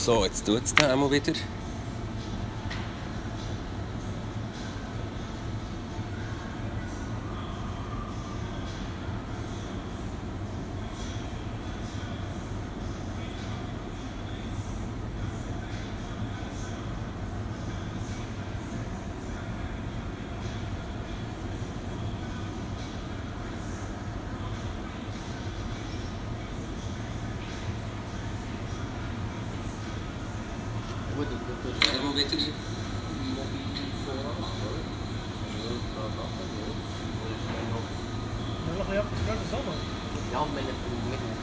So, jetzt tut es dann einmal wieder. Einmal wieder. Ja, gerade Sommer. Ja, wenn ich mit dem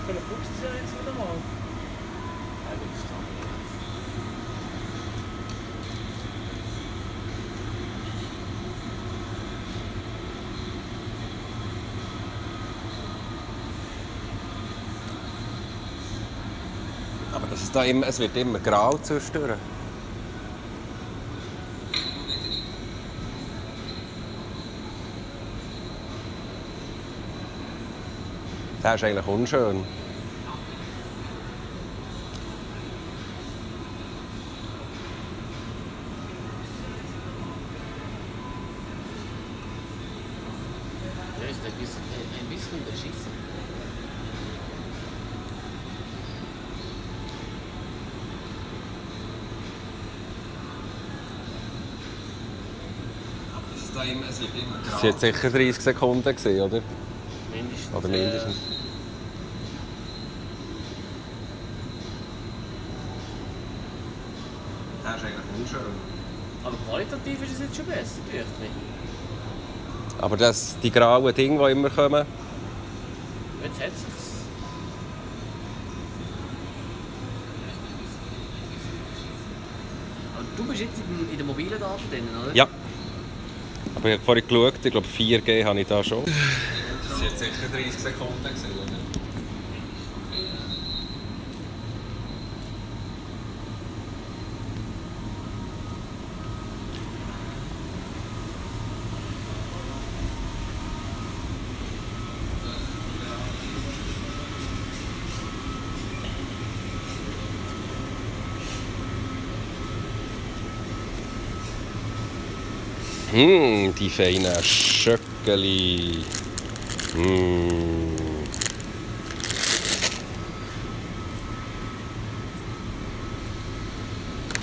Vielleicht guckst du es ja jetzt wieder mal. Aber das ist da immer, es wird immer grau zwischendurch. Das ist eigentlich unschön. Ja, ist ein bisschen beschissen. Das war sicher 30 Sekunden, gewesen, oder? Mindestens. Oder mindestens. Das ist eigentlich unschön. Aber qualitativ ist es jetzt schon besser, natürlich nicht. Aber die grauen Dinge, die immer kommen, Jetzt hat es sich's. Aber du bist jetzt in den mobilen Daten drin, oder? ja. Aber ich habe vorhin geschaut, ich glaube 4G habe ich da schon. Das war sicher 30 Sekunden, oder? Die feinen Schöckeli.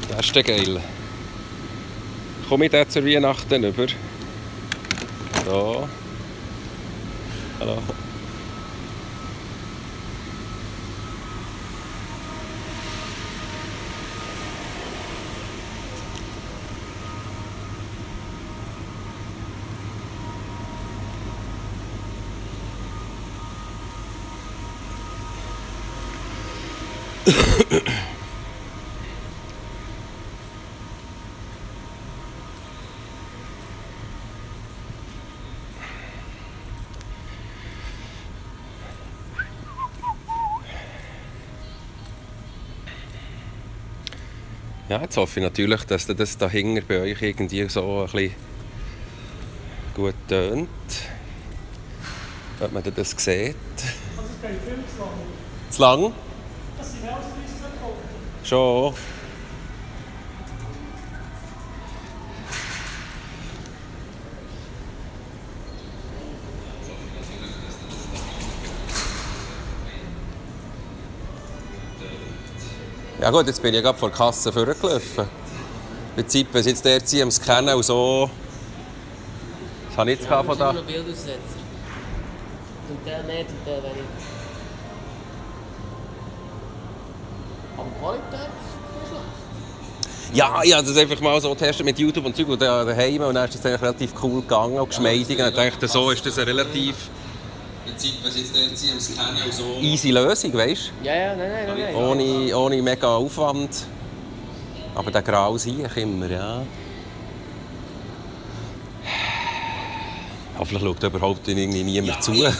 Das ist geil. Komme ich da zur Weihnachten über? So. Hallo. Ja, jetzt hoffe ich natürlich, dass das dahinter bei euch irgendwie so ein bisschen gut tönt. Ob man das sieht. Also es geht viel zu lang. Zu lang? Das sind mehr als 30 Sekunden. Schon. Ja gut, jetzt bin ich gerade vor der Kasse vorgelaufen. Bei Zeit, wenn sie jetzt dort sind, am Scannen und so. Das habe ich jetzt von da. noch Bildaussetzer. Zum Teil mehr, zum Teil weniger. Aber die Qualität ist nicht schlecht. Ja, ich habe das einfach mal so getestet mit YouTube und Zeug und daheim und dann ist das eigentlich relativ cool gegangen und geschmeidig. Und ich dachte, so ist das eine relativ easy Lösung, weißt du? Ja, nein. Ohne mega Aufwand. Aber der Grau sehe ich immer, ja. Hoffentlich schaut überhaupt irgendwie niemand zu. Das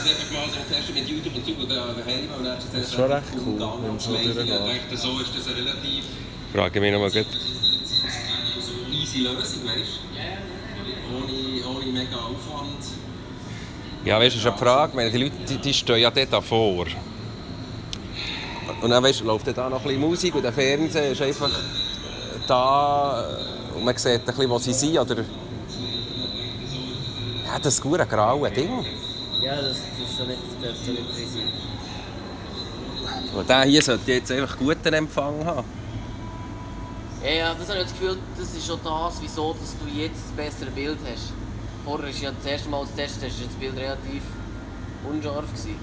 ist schon recht cool, wenn es so durchgeht. So ist das relativ Frage mich noch mal gut. easy Lösung, weißt du? Ohne mega Aufwand. Ja, weißt du, das ist eine Frage. Meine, die Leute die stehen ja dort davor. Und dann weißt, läuft da noch ein bisschen Musik und der Fernseher ist einfach da und man sieht ein bisschen, wo sie sind. Oder ja, das ist ein graues Ding. Ja, das ist schon nicht, das dürfte schon nicht drin sein. Und der hier sollte jetzt einfach guten Empfang haben. Ja, das habe ich das Gefühl, das ist schon das, wieso dass du jetzt das bessere Bild hast. Vorher war ja das erste Mal das Testen, das Bild relativ unscharf gewesen.